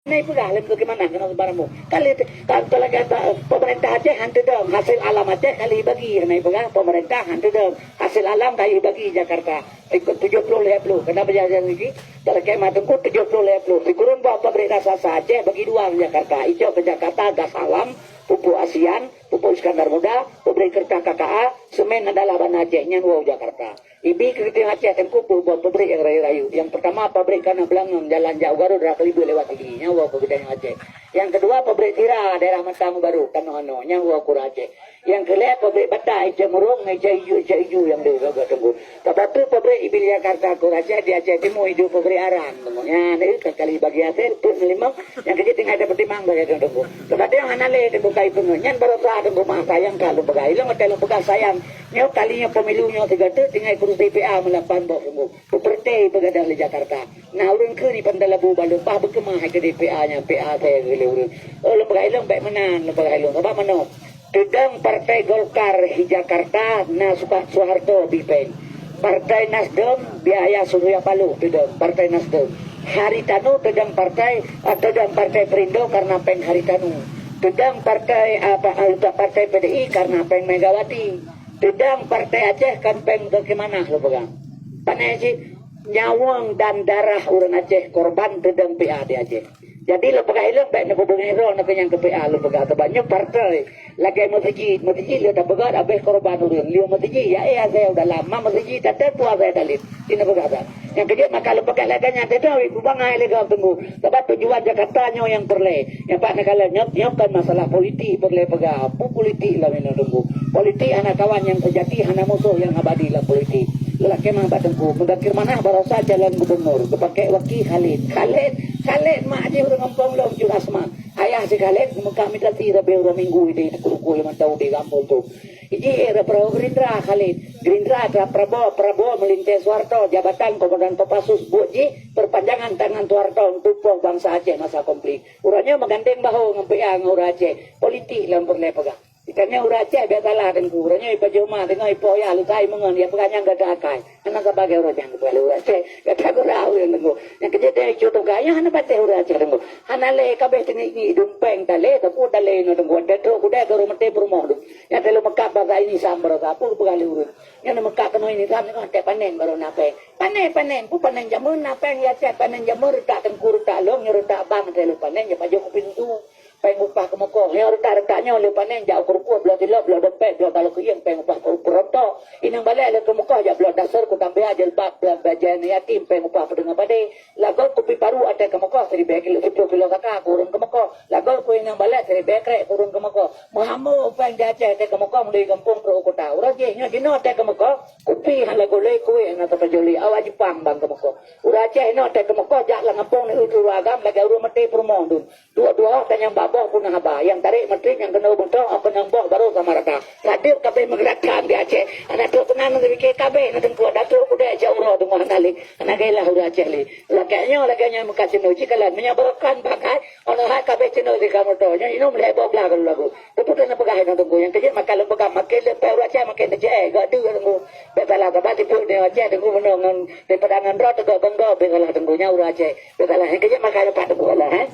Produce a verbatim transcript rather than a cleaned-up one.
Hana ipeugah lé bagaimana keunoe barang mu. Kali te-, ka, ka lagèe ta-, pemerintah Aceh han teudong, hasil alam Aceh kali bagi, hana ipeugah pemerintah han teudong, hasil alam kali bagi Jakarta. Ikut tujoh ploh lhèe ploh, keunan beujajan lagi, talakèe mantong ku tujoh ploh lhèe ploh. Sikureueng boh pabrik raksasa Aceh bagi dua ngon Jakarta. Icok keu Jakarta gas alam, pupuk ASEAN, pupuk Iskandar Muda, pabrik keureutah K K A, semen adalah bana Aceh, nyan woe u Jakarta. Ibi keu geutanyoe Aceh Teungku peubuet pabrik nyang rayeuk-rayeuk. Nyang peurtama pabrik kana beulangong jalan jak u Garut rot keuleubeh lewat Sigli. Nyan woe keu geutanyoe Aceh. Nyang keudua pabrik sira daerah Matang Baru, tanoh anoe. Nyan woe keu ureueng Aceh. Nyang keulhèe pabrik bata Icè Murong ngon Icè Iju, Icè Iju nyang deuh Teungku. Sabab tu pabrik ibi Jakarta keu ureueng Aceh di Aceh Timu iduek pabrik arang. Nyan, eh, ka kali bagi hasil peuet ngon limong. Nyang keujeuet tinggai tapeutimang bagi Teungku. Sabab nyoe hana lé Teungku kai peungeut. Nyan baroesa Teungku masa nyang ka lôn peugah. Ilôn watèe lôn peugah sayang. Nyoe kali nyoe pemilu nyoe sigoe teuk tinggai kurusi P A meulapan boh Teungku. Peupeureuté peugadang lé Jakarta. Na ureueng kheun di Pantai Labu baleuem bah beukeumah hai keudéh P A nyan, P A asai lé ureueng. Oh, lôn peugah ilôn bèk meunan, lôn peugah ilôn. Sabab manoe? Teudong Partai Golkar di Jakarta na Suka-, Soeharto bipèng. Partai Nasdem biaya Surya Paloh teudong, Partai Nasdem. Haritanu teudong partai, ah, teudong Partai Perindo karena pèng Haritanu. Teudong partai, apa, ah, Partai P D I karena pèng Megawati. Teudong Partai Aceh kan pèng Teuku Manah lôn peugah. Pane cit nyawöng dan darah ureueng Aceh korban teudong P A di Aceh. Jadi lôn peugah ilôn bèk neupeubeungèh droe na keu nyang keu P A lôn peugah, sabab nyoe partai lagèe meuseujid, meuseujid lôn tapeugah abéh korban ureueng. Lheueh meuseujid ya, eh, asai u dalam, ma meuseujid tateupue asai dalit. Di neugara. Nyang keujeuet maka lôn peugah lagèe nyan teuh, wéh, kubangai lé gob Teungku. Sabab tujuan Jakarta nyoe nyang peureulèe. Nyang pat neukalon nyoe, nyoe kon masalah politik peureulèe peugah. Peue politik lam inoe Teungku? Politik hana kawan nyang seujati, hana musoh nyang abadi lam politik. Lôn lakèe meu'ah bak Teungku, Mudakir Manah baroesa calon gubernur, geupakèk waki Khalid. Khalid, Khalid mak jih ureueng gampông lom Cut Asman. Ayah si Khalid meukah migrasi leubeh uroe minggu di Teungku Ruku limong taun di gampông tu. Iji era Prabowo Gerindra Khalid. Gerindra tra Prabowo, Prabowo meulintèe Soeharto, jabatan Komandan Kopassus buet jih perpanjangan tangan Soeharto untuk poh bansa Aceh masa konflik. Uroe nyoe meugandeng bahô ngon P A ngon ureueng Aceh. Politik lom peureulèe peugah. Geutanyoe ureueng Aceh biasalah Teungku. Uroe nyoe ipajoh ma teungoh ipoh yah leutai meungon ya peugah nyang gata akai. Hana sabagai ureueng nyang geupeugah lé ureueng Aceh. Gata gurah ureueng Teungku. Nyang keujeuet deh cut tungkai nyan hana patéh ureueng Aceh Teungku. Hana lé kabéh teungiek-ngiek dum pèng talé, teupeu talé inoe Teungku. Watèe trok kudèe ka ureueng maté peurumoh dum. Nyang teuleu meukat basa ini sam baroesa peue geupeugah lé ureueng. Nyang na meukat keunoe ini sam nyoe watèe panen baru na pèng. Panen, panen, peue panen jameun na pèng ya Aceh, panen jameun reutak Teungku reutak lôn, nyoe reutak bang teuleu panen ya pajoh keu pintu. Pèng upah keumeukoh. Nyoe reutak-reutak nyoe lheueh panen jak u keurukoh bloe tilok, bloe dompet, bloe taloe keuieng pèng upah peurontok. Inong balèk lheueh keumeukoh jak bloe dasar keu tambah jilbab, bloe bajèe yatim pèng upah peudeungoh padé. Lagot kupi paru watèe keumeukoh siribèe kilo, siploh kilo saka keu ureueng keumeukoh. Lagot kupi inong balèk siribèe krek keu ureueng keumeukoh. Meuhambô pèng di Aceh watèe keumeukoh meului gampông trok u kota. Uroe jih nyoe jinoe watèe keumeukoh, kupi hana lagot lé, kuéh hana tapajoh lé, awak Jepang ban keumeukoh. Ureueng Aceh nyoe watèe keumeukoh jak lam gampông neueu keu ureueng agam lagèe ureueng maté peurumoh dum. Duek-duek tanyong bak boh puna haba, nyang tarek matreb nyang keunoe beutôi, apa nyang boh baru sama rata. Ladeup kabeh meugeurakan di Aceh. Aneuk trok keunan neupike kabeh na teungku, datuk kudek jak uroe deungoe hana lé. Hana gairah ureueng Aceh lé. Lagèe nyoe, lagèe nyoe meukat ceunoe jikalon. Meunyoe barokon bangkai, ono hai kabeh ceunoe di kamoe to. Nyoe inong lhèe boh glah lagu. Teupeu keuneuk peugah inong teungku. Nyang keujeuet maka lôn peugah makin leupah ureueng Aceh makin teucée. Gak deuh teungku. Bèk salah, sabab tipu di Aceh teungku meunoe ngon daripada ngon droe teugok gonggok bèk salah teungku. Nyan ureueng Aceh. Bèk salah. Nyang keujeuet maka leupah teungku Allah, eh.